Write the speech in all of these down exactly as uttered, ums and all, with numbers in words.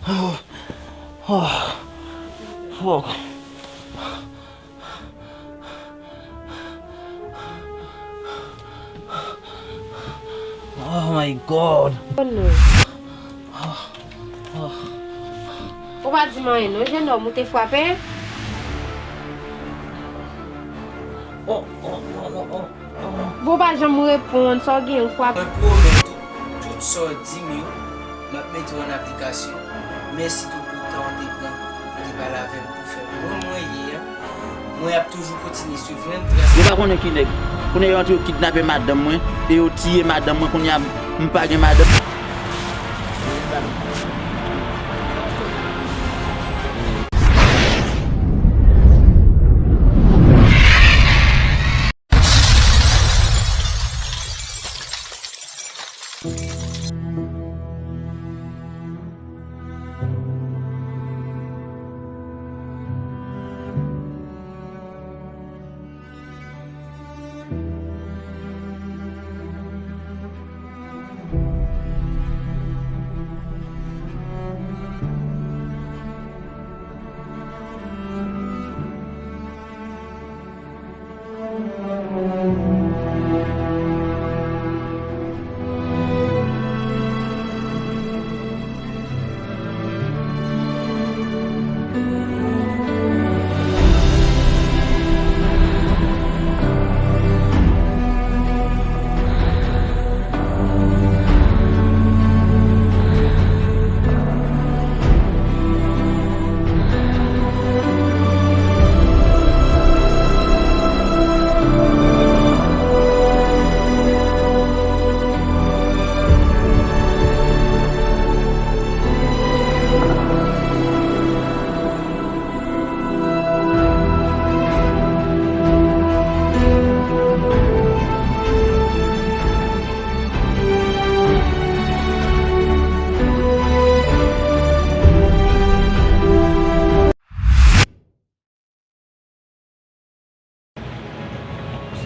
Oh, fuck. Oh my God. Oh no. Ou pa di m anyen non, jennonm, ou te frape? Oh, oh, oh, oh, oh. Bon, ou pa janm reponn, sa w gen, ou frape. Mwen pwomèt ou, tout sa w di m yo, m ap mete yo an aplikasyon. Mèsi tou pou tan w te pran pou te pale avè m, pou fè m moun mwen ye a. Mwen ap toujou kontinye swiv menm tras. Yo pa konnen ki nèg. Kounye a yo antre yo kidnape madanm mwen e yo tiye madanm mwen. Kounye a m pa gen madanm.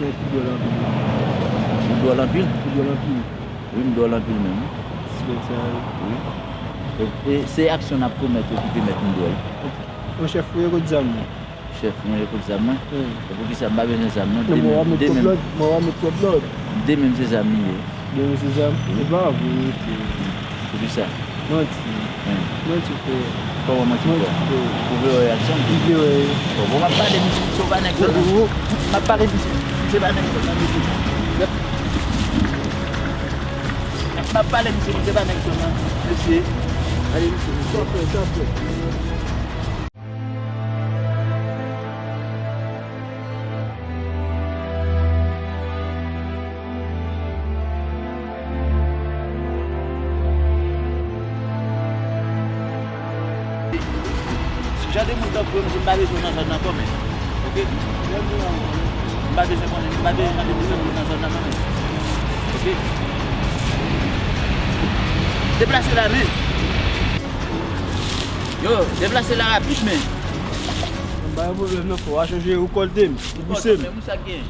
Se ki dwòl anpil. Ou dwòl anpil? Ou dwòl anpil. Wi, m dwòl anpil menm. Sispèk sa, wi. Wi. E, e se aksyon n ap komèt yo ki pèmèt m dwòl. Yon chèf ou ye kot zam ou? Chèf mwen ye kot zam mwen? Wi. E poukisa m pa bezwen zam non? Non, de men, mwen wè met twòp lòd. Mwen wè met twòp lòd. De men se zam li ye. De men se zam? Wi. Se pa vre, mesye. Poukisa? Manti. Wi. Manti, frè. Kòman manti, frè? Manti, frè. Ou vle wè reyaksyon m? M vle wè. Bon, bon, m ap pale, misye, misye, ou pa nèg zòn nan. M ap pale, misye, misye pa nèg zòn nan, misye. M ap pale, misye, misye pa nèg zòn nan. Mesye. Ale, misye, mesye. Sa fè, sa fè. Jan de moun tankou m, m pa bezwen nan zòn nan ankò, men. Oke? M pa bezwen konnen, m pa bezwen jan de moun tankou m nan zòn nan ankò, men. Oke? Deplase la, men. Yo, deplase la rapid, men. M pa gen pwoblèm non, frè. W a chanje rekòlte m, ou pouse m. Ou pouse m, men sa k gen?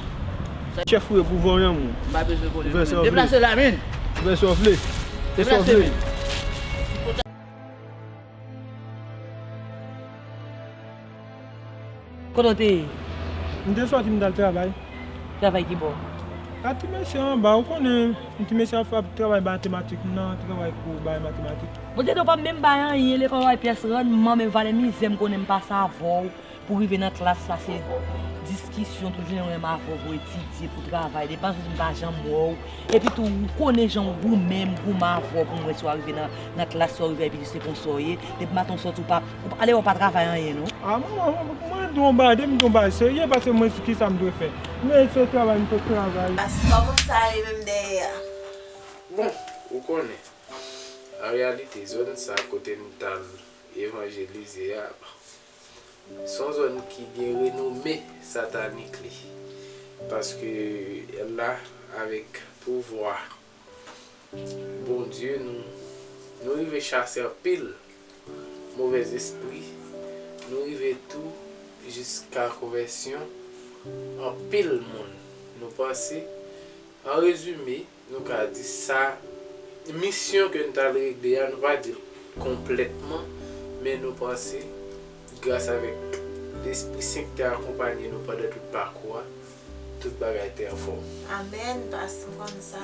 Chèf ou ye pou vanyan moun. M pa bezwen konnen. Ou fè sa w vle. Deplase la, men. Ou fè sa w vle. Deplase, men. Kote w te ye? M te sòti, m t al travay. Travay ki bò? A ti mesye anba, ou konnen, ti mesye ap, ap travay matematik nan, travay kou bay matematik. Bon, tande w pa menm bay anyen, lekòl w al pyès rannman, menm valè mizè m konnen m pase avè w pou rive nan klas la, se diskisyon, tout jounen w menm avè w pou etidye, pou travay, depi m pa janm wè w. Epi tou, ou konnen jan w goumen, m goumen avè w pou m wè si w a rive nan, nan klas la, w rive epi se konsa w ye. Depi maten w sòti, ou pa, ou pa, alè w pa travay anyen, non. A, mwen, mwen, mwen di w yon bagay, depi m di w yon bagay serye, paske mwen, kisa m dwe fè? Mwen sot travay, m sot travay. As, kòman sa ye menm dèyè a? Bon, ou konnen, an reyalite, zòn sa kote m t al evanjelize a, se yon zòn ki gen renome satanik li. Paske la, avèk pouvwa Bondye, nou, nou rive chase anpil movèzespri, nou rive tou jiska konvèsyon anpil moun. Nou panse, an rezime, nou ka di sa, misyon ke n t al regle a, nou pa di l konplètman, Men nou panse, gras avèk Lespri Sen ki te akonpanye nou pandan tout pakou a, tout bagay te anfòm. Amèn, pas m konn sa.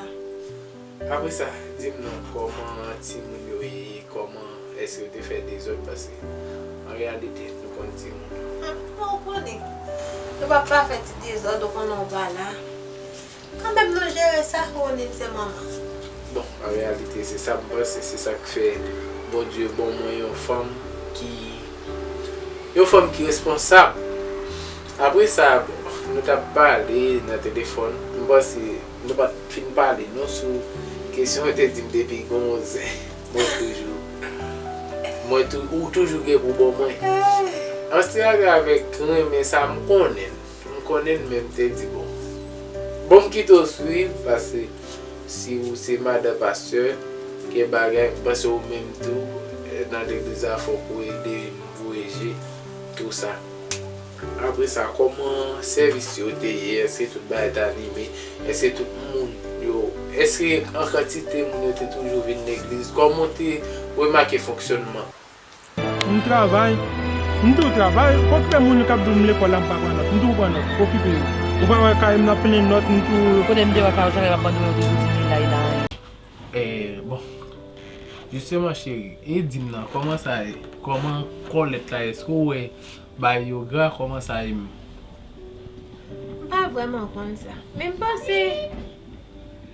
Apre sa, di m non, kòman timoun yo ye, kòman èske yo te fè dezòd, paske an reyalite, nou konn timoun. Hmm, bon, ou konnen, yo p ap pa fè ti dezòd, ou konnen ou pa la. Kanmenm nou jere sa, ou konnen se manman. Bon, an reyalite, se sa m panse, se sa k fè Bondye ban mwen yon fanm ki yon fanm ki responsab. Apre sa, bon, nou t ap pale nan telefòn, m panse nou pa t fin pale non sou kesyon ou te di m depi gon zen. Mwen toujou, mwen tou, ou toujou gen pou ban mwen. An se atravè renmen sa m konnen, m konnen men m te di bon. Bon, m kite w swiv, paske si ou se madan pastè, gen bagay, m panse ou menm tou, nan legliz la, fòk ou ede m voye je, tou sa. Apre sa, kòman sèvis yo te ye? Èske tout bagay te anime? Èske tout moun yo, èske an kantite moun yo te toujou vin legliz? Kòman w te remake fonksyònman? M travay. M tou travay. Okipe moun yo k ap di w m lekòl la, m pa pran nòt. M tou pran nòt. Okipe yo. Ou pa wè kay m nan plen nòt, m tou. Kote m te wè kay ou, sa fè m ap abandone w toujou di li la, li la anyen. Eh, bon. Jisteman, cheri, e di m nan, kòman sa ye? Kòman kòlèt la ye? Èske w wè bagay yo gra? Kòman sa ye menm? M pa vrèman konn sa. Men m panse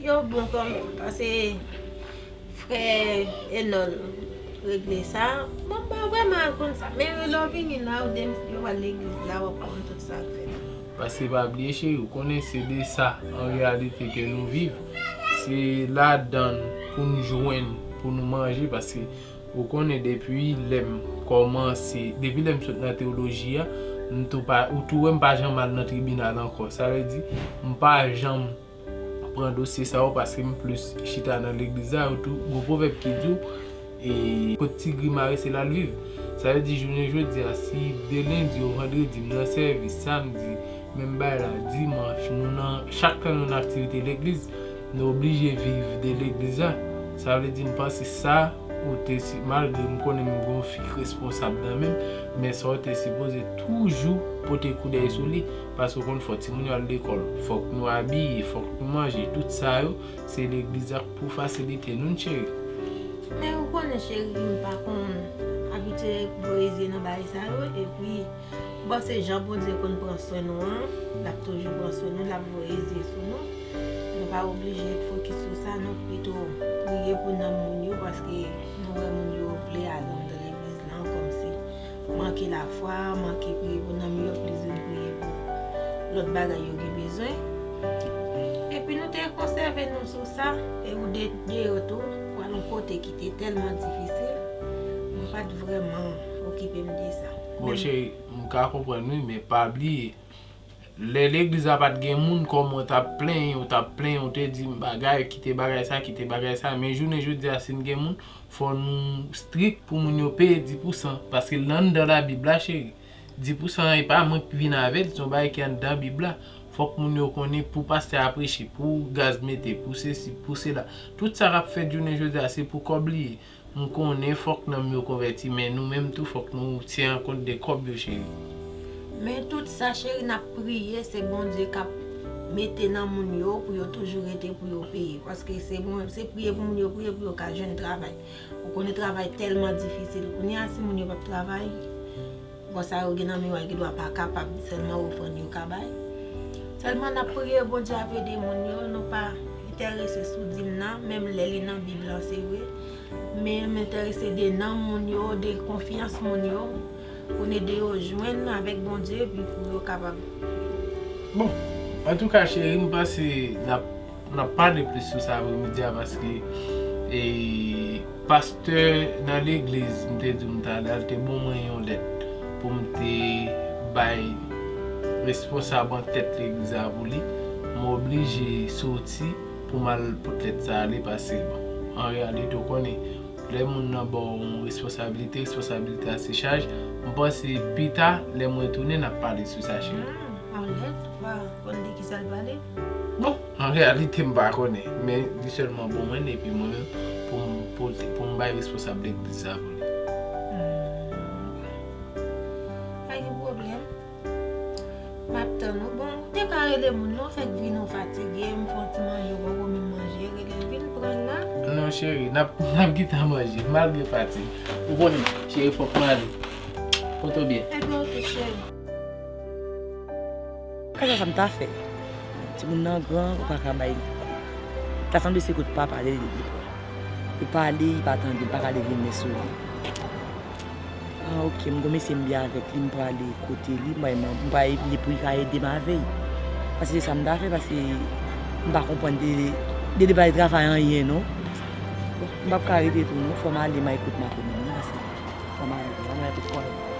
yo bon kanmenm, paske frè Enòl regle sa. Bon, m pa vrèman konn sa. Men lè w vini la, ou de yo al legliz la, w ap konn tout sa k fèt. Paske pa bliye, cheri, ou konnen se de sa, an reyalite, ke nou viv. Se ladann pou n jwenn, pou nou manje, paske ou konnen depi lè m kòmanse, depi lè m sot nan teyoloji a, m tou pa, ou tou wè m pa janm al nan tribinal ankò. Sa vle di, m pa janm pran dosye sa yo paske m plis chita nan legliz la. Yo tou, gon pwovèb ki di w, e, kot ti gri mare, se la l viv. Sa vle di, jounen jodi a, si de lendi o vandredi m nan sèvis, samdi, menm bagay la, dimanch, nou nan, chak tan nou nan aktivite legliz, nou oblije viv de legliz la. Sa vle di, m panse sa, ou te si, malgre m konnen m gon fi k responsab nan men m, men sa w te sipoze toujou pote koudèy sou li, paske w konn fò timoun yo al lekòl, fòk nou abiye, fòk nou manje, tout sa yo, se legliz la k pou fasilite nou, n cheri. Men ou konnen, cheri, m pa konn abitye voye zye nan bagay sa yo, epi, bon, se jan Bondye konn pran swen nou an, l ap toujou pran swen nou, l ap voye zye sou nou. Nou pa oblije fokis sou sa, nou pito priye pou nanm moun yo, paske nou wè moun yo vle al anndan legliz la, kòmsi manke lafwa, manke priye pou nanm yo, plis vin priye pou lòt bagay yo gen bezwen. Epi nou te konsève nou sou sa, e ou de, deyò tou, pral yon kote ki te tèlman difisil, mwen pa t vrèman okipe m de sa. Bon, cheri, m ka konprann wi, men pa bliye, lè legliz la pa t gen moun, kòman w t ap plenyen, w t ap plenyen, w te di m bagay, kite bagay sa, kite bagay sa, men jounen jodi a, si n gen moun, fò nou strik pou moun yo peye dis pousan, paske l anndan Labib la, cheri. Dis pousan an, e pa mwen k vin avè l, se yon bagay ki anndan Bib la. Fòk moun yo konnen pou pastè a preche, pou gaz mete, pou sesi, pou sela. Tout sa k ap fèt jounen jodi a, se pou kòb li ye. M konnen fòk nanm yo konvèti, men nou menm tou, fòk nou tyen kont de kòb yo, cheri. Men tout sa, cheri, n ap priye, se Bondye k ap mete nan moun yo pou yo toujou rete pou yo peye. Paske se bon, se priye pou moun yo priye pou yo ka jwenn travay. Ou konnen travay tèlman difisil. Kounye a, si moun yo p ap travay, bon, sa yo gen nan men yo a, gen dwa pa kapab, sèlman ofrann yo ka bay. Sèlman n ap priye Bondye ap ede moun yo, nou pa enterese sou dim nan, menm lè li nan Bib lan, se vre. Men m enterese de nanm moun yo, de konfyans moun yo, pou n ede yo jwenn avèk Bondye, epi pou yo kapab. Bon, antouka, cheri, m panse n ap, n ap pale plis sou sa apremidi a, paske, e, pastè nan legliz, m te di w m t ale a, l te ban mwen yon lèt pou m te bay responsab an tèt legliz la pou li. M oblije soti pou m al pot lèt sa ale, paske, bon, an reyalite, w konnen, lè moun nan ba w yon responsablite, responsablite a se chaj. M panse pita, lè mwen tounen, n ap pale sou sa, cheri. Ah, alèz, ou pa konn de kisa l pale? Bon, an reyalite, m pa konnen, men li sèlman ban mwen l, epi mwen menm, pou m pote, pou m bay responsab legliz la pou li. Hmm, Tande moun non fèk vini w fatige, m fè yon ti manje, ou poko menm manje, rele l vin pran l la. Non cheri, n ap n ap gentan manje, malgre fatig. Ou konnen, cheri, fòk m ale. Pote w byen. Ebyen oke cheri. Kaka sa m ta fè. Timoun nan gran, ou pa ka bay. Ta sanble se kot papa li li pran. Ou pale, li pa tande, li pa ka leve men sou li. Ah, oke, m gon mesye m byen avèk li, m prale kote li, m bay man, m bay li pou li ka ede m avè l. Paske se sa m ta fè, paske m pa konprann de de de bay travay anyen non. Bon, m p ap ka rete tou non, fò m ale, m al kote makonnen non, paske fò m ale, fò m ale kote kòlèg.